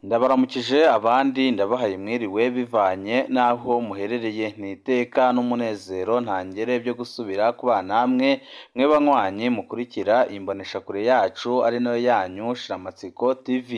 Ndabaramukije abandi ndabahaye mwiriwe bivanye n'aho muherereye, ni iteka n'umunezero ntangere byo gusubira kubana namwe mwe banywanyi mukurikira imboneshakure yacu ari nayo yanyu Shiramatsiko TV.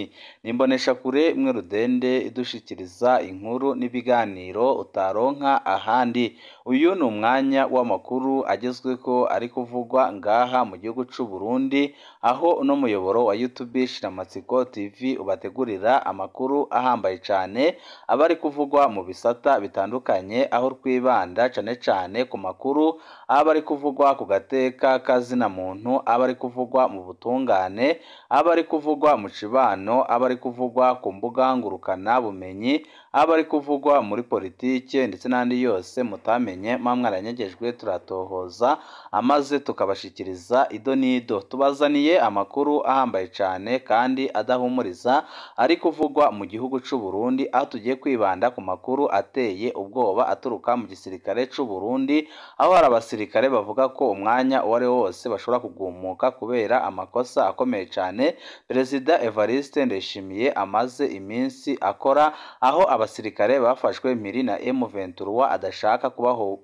Ni imboneshakure imwe rudende idushikiriza inkuru n'ibiganiro utaronka ahandi. Uyu ni umwanya w'amakuru agezweho ari kuvugwa ngaha mu gihugu c'u Burundi, aho uno muyoboro wa YouTube Shiramatsiko TV ubategurira amakuru ahambaye cane aba ari kuvugwa mu bisata bitandukanye, aho twibanda cane cane ku makuru aba ari kuvugwa ku gateka kazina muntu, aba ari kuvugwa mu butungane, aba ari kuvugwa mu cibano, aba ari kuvugwa ku mbuga ngurukana bumenyi, aba ari kuvugwa muri politike ndetse n'andi yose mutamenye muba mwaranyegejwe, turatohoza amaze tukabashikiriza ido n'ido. Tubazaniye amakuru ahambaye cane kandi adahumuriza ari kuvugwa mu gihugu c'u Burundi, aho tugiye kwibanda ku makuru ateye ubwoba aturuka mu gisirikare c'u Burundi, aho hari abasirikare bavuga ko umwanya uwo ari wo wose bashobora kugumuka kubera amakosa akomeye cane Perezida Evariste Ndayishimiye amaze iminsi akora, aho abasirikare bafashwe mpiri na M23 adashaka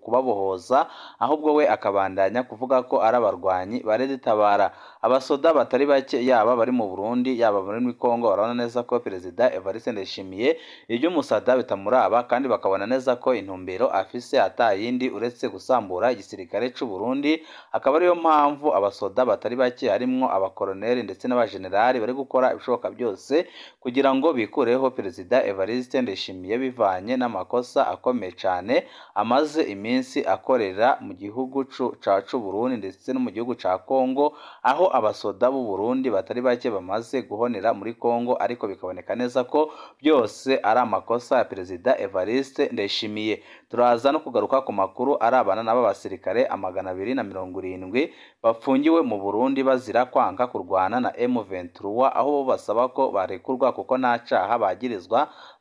kubabohoza, ahubwo we akabandanya kuvuga ko ari abarwanyi ba Red-Tabara. Abasoda batari bake yaba bari mu Burundi yaba bari muri Kongo barabona neza ko Perezida Evariste Ndayishimiye iby'umusada bitamuraba, kandi bakabona neza ko intumbero afise atayindi uretse gusambura igisirikare c'u Burundi. Akaba ariyo mpamvu abasoda batari bake harimwo abakoroneri ndetse n'abajenerali bari gukora ibishoboka byose kugira ngo bikureho Perezida Evariste Ndayishimiye bivanye n'amakosa akomeye cane amaze iminsi akorera mu gihugu c'u Burundi ndetse no mu gihugu ca Kongo, aho abasoda b'u Burundi batari bake bamaze guhonera muri Kongo, ariko bikaboneka neza ko byose ari amakosa ya Perezida Evariste Ndayishimiye. Turaza no kugaruka ku makuru arabana n'aba basirikare 270 bafungiwe mu Burundi bazira kwanka kurwana na M23, aho bo basaba ko barekurwa kuko nta caha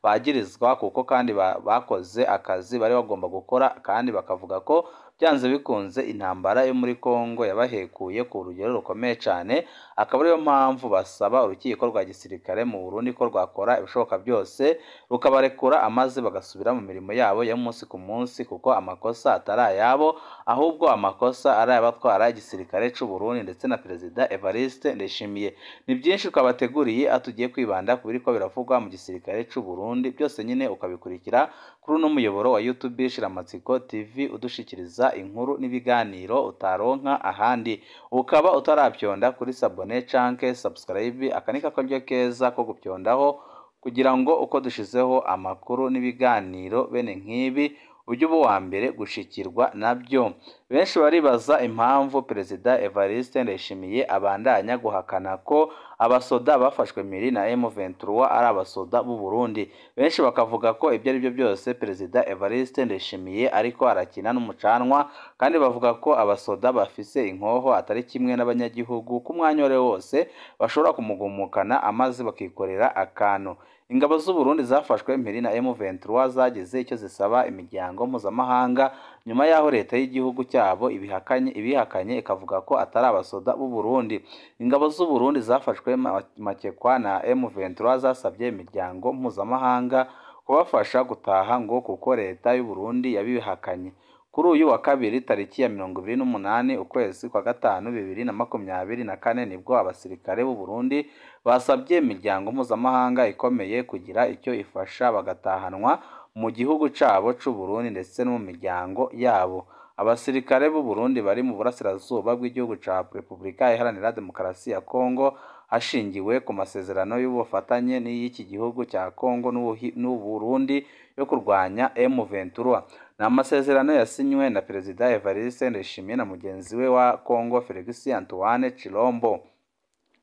bagirizwa kuko kandi bakoze akazi bari bagomba gukora, kandi bakavuga ko byanze bikunze intambara yo muri Kongo yabahekuye ku rugero rukomeye cane. Akaba ariyo mpamvu basaba urukiko rwa gisirikare mu Burundi ko rwakora ibishoboka byose rukabarekura amaze bagasubira mu mirimo yabo ya munsi ku munsi, kuko amakosa atari ayabo ahubwo amakosa ari ay'abatwara igisirikare c'u Burundi ndetse na Perezida Evariste Ndayishimiye. Ni byinshi twabateguriye atugiye kwibanda ku biriko biravugwa mu gisirikare c'u Burundi, byose nyine ukabikurikira kuri uno muyoboro wa YouTube Shiramatsiko TV udushikiriza inkuru n'ibiganiro utaronka ahandi. Ukaba utarapyonda kuri sabone canke subscribe, aka ni kakaryo keza ko gupyondaho kugira ngo uko dushizeho amakuru n'ibiganiro bene nk'ibi ujye uba uwa mbere gushikirwa nabyo. Benshi baribaza impamvu Perezida Evariste Ndayishimiye abandanya guhakana ko abasoda bafashwe mpiri na M23 ari abasoda b'u Burundi. Benshi bakavuga ko ibyo ari byo byose Perezida Evariste Ndayishimiye ariko arakina n'umucanwa, kandi bavuga ko abasoda bafise inkoho atari kimwe n'abanyagihugu, ku mwanya uwo ari wo wose bashobora kumugumukana amaze bakikorera akantu. Ingabo z'u Burundi zafashwe mpiri na M23 zagize icyo zisaba imiryango mpuzamahanga nyuma y'aho leta y'igihugu cyabo ibihakanye ikavuga ko atari abasoda b'u Burundi. Ingabo z'u Burundi zafashwe makekwa na M23 zasabye imiryango mpuzamahanga kubafasha gutaha ngo kuko leta y'u Burundi yabihakanye. Kuri uyu wa kabiri tariki ya 28 ukwezi kwa gatanu 2024 nibwo abasirikare b'u Burundi basabye imiryango mpuzamahanga ikomeye kugira icyo ifasha bagatahanwa mu gihugu cabo c'u Burundi ndetse no mu miryango yabo. Abasirikare b'u Burundi bari mu burasirazuba bw'igihugu ca Repubulika Iharanira Demokarasi ya Kongo hashingiwe ku masezerano y'ubufatanye n'iy'iki gihugu cya Kongo n'u Burundi yo kurwanya M23. Ni amasezerano yasinywe na Perezida Evariste Ndayishimiye na mugenzi we wa Kongo Felix Antoine Tshilombo.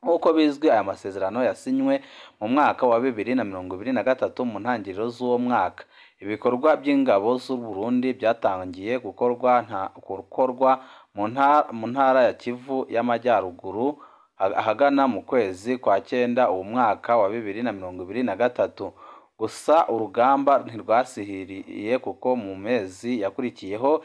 Nk'uko bizwi, aya masezerano yasinywe mu mwaka wa 2023 mu ntangiriro z'uwo mwaka. Ibikorwa by'ingabo z'u Burundi byatangiye gukorwa mu ntara ya Kivu y'Amajyaruguru ahagana mu kwezi kwa cyenda uwo mwaka wa 2023. Gusa urugamba ntirwasihiriye kuko mu mezi yakurikiyeho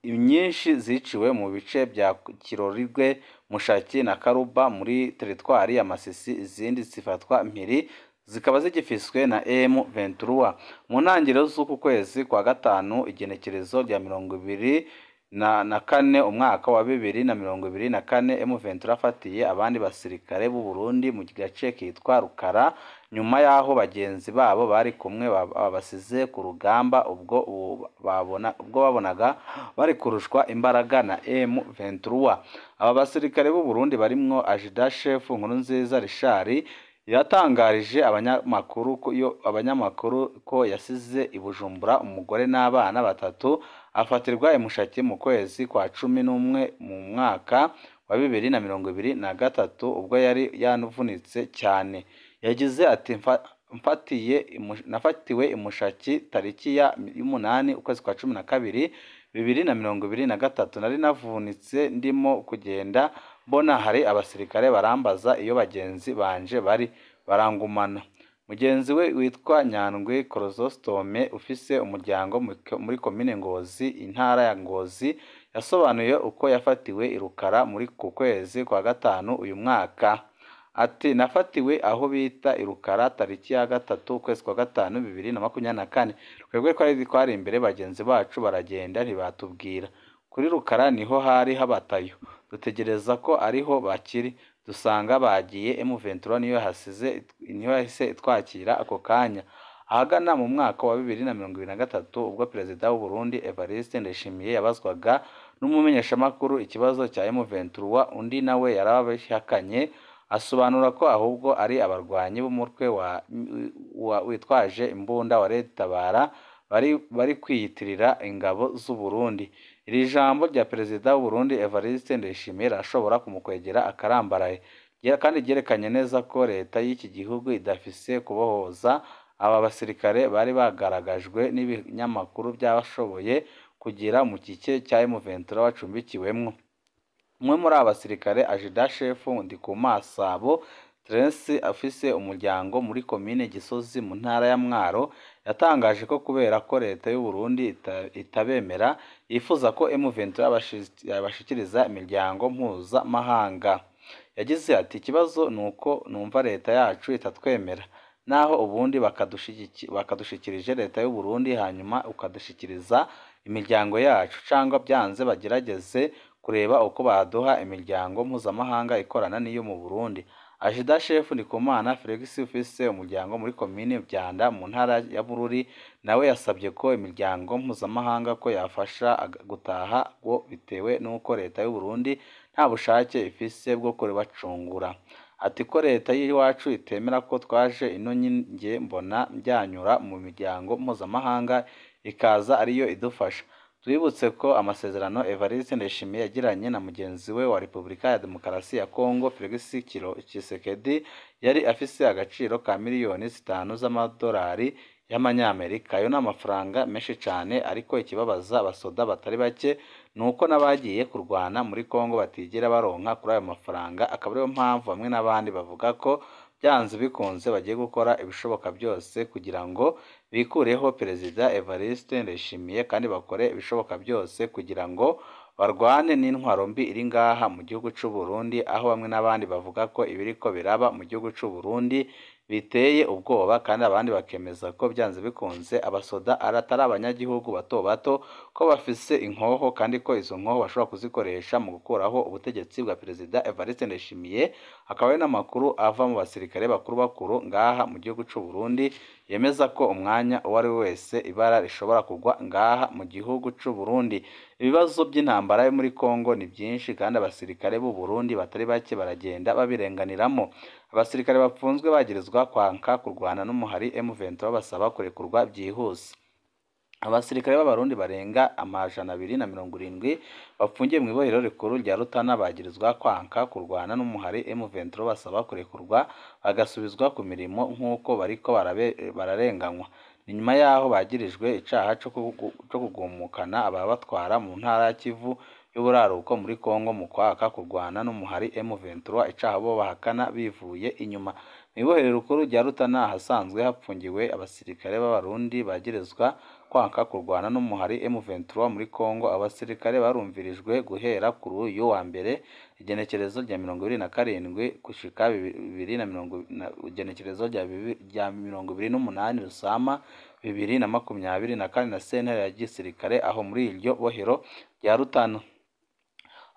inyinshi ziciwe mu bice bya Kirorirwe, Mushaki na Karuba muri teritwari ya Masisi, izindi zifatwa mpiri zikaba zigifiswe na M23. Mu ntangiriro z'uku kwezi kwa gatanu, igenekerezo rya 24 umwaka wa 2024, M23 afatiye abandi basirikare b'u Burundi mu gace kitwa Rukara, nyuma y'aho bagenzi babo bari kumwe babasize ku rugamba ubwo babonaga bari kurushwa imbaraga na M23. Aba basirikare b'u Burundi barimwo Ajida Chef Nkurunziza Richard yatangarije abanyamakuru ko yasize i Bujumbura umugore n'abana batatu, afatirwa i Mushaki mu kwezi kwa 11 mu mwaka wa 2023 ubwo yari yanavunitse cyane. Yagize ati: nafatiwe i Mushaki tariki ya 8 ukwezi kwa 12 2023, nari navunitse ndimo kugenda mbona hari abasirikare barambaza iyo bagenzi banje bari, barangumana. Mugenzi we witwa Nyandwi Chrysostome ufise umuryango muri komine Ngozi, intara ya Ngozi, yasobanuye uko yafatiwe i Rukara muri ku kwezi kwa gatanu uyu mwaka. Ati: nafatiwe aho bita i Rukara tariki ya 3 ukwezi kwa gatanu 2024, twebwe twari imbere, bagenzi bacu baragenda ntibatubwira. Kuri Rukara niho hari habatayo, dutegereza ko ariho bakiri, dusanga bagiye. M23 niyo yahise itwakira ako kanya. Ahagana mu mwaka wa 2023 ubwo Perezida w'u Burundi Evariste Ndayishimiye yabazwaga n'umumenyeshamakuru ikibazo cya M23, undi nawe yarabihakanye, asobanura ko ahubwo ari abarwanyi b'umutwe witwaje imbunda wa Red Tabara bari kwiyitirira ingabo z'u Burundi. Iri jambo rya Perezida w'u Burundi Evariste Ndayishimiye rirashobora kumukwegera akarambaraye, kandi ryerekanye neza ko leta y'iki gihugu idafise kubohoza aba basirikare bari bagaragajwe n'ibinyamakuru byashoboye kugira mu gice cya M23 bacumbikiwemwo. Umwe muri aba basirikare, Ajida Chef Ndikumasabo Terence, afise umuryango muri komine Gisozi mu ntara ya Mwaro, yatangaje ko kubera ko leta y'u Burundi itabemera, yifuza ko M23 yabashikiriza imiryango mpuzamahanga. Yagize ati: ikibazo ni uko numva leta yacu itatwemera, naho ubundi bakadushikirije leta y'u Burundi, hanyuma ukadushikiriza imiryango yacu, cyangwa byanze bagerageze kureba uko baduha imiryango mpuzamahanga ikorana n'iyo mu Burundi. Ajida Chef Ndikumana Felix ufise umuryango muri komine Vyanda mu ntara ya Bururi, nawe yasabye ko imiryango mpuzamahanga ko yafasha gutaha ngo bitewe n'uko leta y'u Burundi nta bushake ifise bwo kubacungura. Ati: ko leta y'iwacu itemera ko twaje ino, njye mbona byanyura mu miryango mpuzamahanga ikaza ariyo idufasha. Twibutse ko amasezerano Evariste Ndayishimiye yagiranye na mugenzi we wa Repubulika ya Demokarasi ya Kongo Felix Tshisekedi yari afise agaciro ka miliyoni 5 z'amadolari y'amanyamerika. Ayo ni amafaranga menshi cyane, ariko ikibabaza abasoda batari bake ni uko n'abagiye kurwana muri Kongo batigera baronka kuri ayo mafaranga, akaba ariyo mpamvu bamwe n'abandi bavuga ko byanze bikunze bagiye gukora ibishoboka byose kugira ngo bikureho Perezida Evariste Ndayishimiye, kandi bakore ibishoboka byose kugira ngo barwane n'intwaro mbi iri ngaha mu gihugu cy'u Burundi, aho bamwe n'abandi bavuga ko ibiriko biraba mu gihugu cy'u Burundi biteye ubwoba, kandi abandi bakemeza ko byanze bikunze abasoda atari abanyagihugu bato bato, ko bafise inkoho kandi ko izo nkoho bashobora kuzikoresha mu gukuraho ubutegetsi bwa Perezida Evariste Ndayishimiye. Akaba ari n'amakuru ava mu basirikare bakuru bakuru ngaha mu gihugu cy'u Burundi yemeza ko umwanya uwo ari we wese ibara rishobora kugwa ngaha mu gihugu cy'u Burundi. Ibibazo by'intambara yo muri Kongo ni byinshi, kandi abasirikare b'u Burundi batari bake baragenda babirenganiramo. Abasirikare bapfunzwe bagirizwa kwanka kurwana n'umuhari M23 basaba kurekurwa byihuse. Abasirikare b'Abarundi barenga 270 bafungiye mu ibohero rikuru rya Rutana bagirizwa kwanka kurwana n'umuhari M23 basaba kurekurwa bagasubizwa ku mirimo nk'uko bariko bararenganywa. Ni nyuma yaho bagirijwe icaha co kugumukana ababatwara mu ntara ya Kivu y'uburaruko muri Kongo mu kwaka kurwana n'umuhari M23, icaha bo bahakana bivuye inyuma. Mu ibohero rikuru rya Rutana hasanzwe hapfungiwe abasirikare b'Abarundi bagirizwa kwanka kurwana n'umuhari M23 muri Kongo. Abasirikare barumvirijwe guhera kuri uyu wa mbere igenekerezo rya 27 gushika igenekerezo rya 28 Rusama 2024 na sentare ya gisirikare aho muri iryo bohero rya Rutana.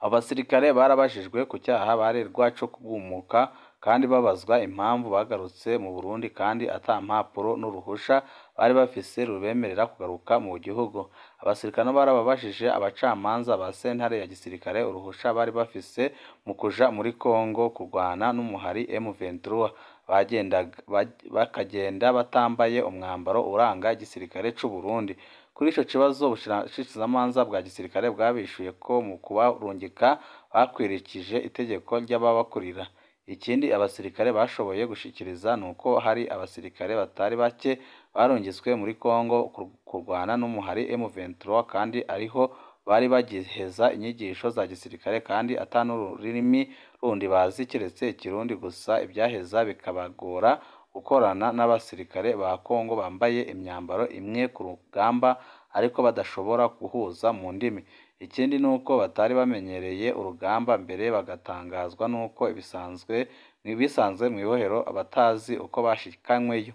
Abasirikare barabajijwe ku cyaha barerwa co kugumuka kandi babazwa impamvu bagarutse mu Burundi kandi ata mpapuro n'uruhusha bari bafise rubemerera kugaruka mu gihugu. Abasirikare barababajije abacamanza ba sentare ya gisirikare uruhusha bari bafise mu kuja muri Kongo kurwana n'umuhari M23, bakagenda batambaye umwambaro uranga igisirikare c'u Burundi. Kuri ico kibazo ubushikizamanza bwa gisirikare bwabishuye ko mu kubarungika bakwirikije itegeko ry'ababakurira. Ikindi abasirikare bashoboye gushikiriza nuko hari abasirikare batari bake barungitswe muri Kongo kurwana n'umuhari M23 kandi ariho bari bagiheza inyigisho za gisirikare kandi ata n'ururimi rundi bazi keretse Ikirundi gusa, ibyaheza bikabagora gukorana n'abasirikare ba Kongo bambaye imyambaro imwe ku rugamba ariko badashobora guhuza mu ndimi. Ikindi nuko batari bamenyereye urugamba mbere bagatangazwa nuko ibisanzwe mu ibohero abatazi uko bashikanyweyo.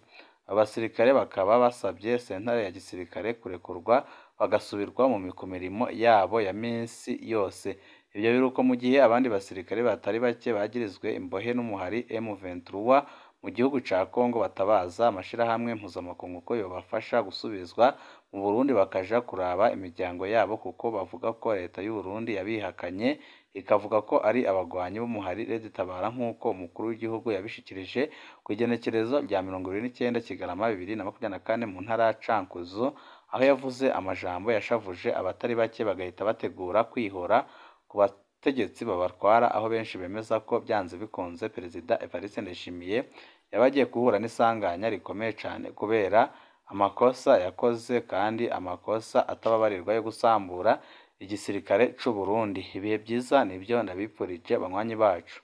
Abasirikare bakaba basabye sentare ya gisirikare kurekurwa bagasubirwa ku mirimo yabo ya minsi yose. Ibyo biruko mu gihe abandi basirikare batari bake bagirizwe imbohe n'umuhari M23 mu gihugu ca Kongo batabaza amashirahamwe mpuzamakungu ko yobafasha gusubizwa mu Burundi bakaja kuraba imiryango yabo, kuko bavuga ko leta y'u Burundi yabihakanye ikavuga ko ari abagwanyi b'umuhari Red Tabara nk'uko umukuru w'igihugu yabishikirije ku igenekerezo rya 29 Kigarama 2024 mu ntara ya Cankuzo, aho yavuze amajambo yashavuje abatari bake bagahita bategura kwihora ku bategetsi babatwara, aho benshi bemeza ko byanze bikunze Perezida Evariste Ndayishimiye yabagiye guhura n'isanganya rikomeye cyane kubera amakosa yakoze kandi amakosa atababarirwa yo gusambura igisirikare c'u Burundi. Ibihe byiza nibyo ndabipfurije banywanyi bacu.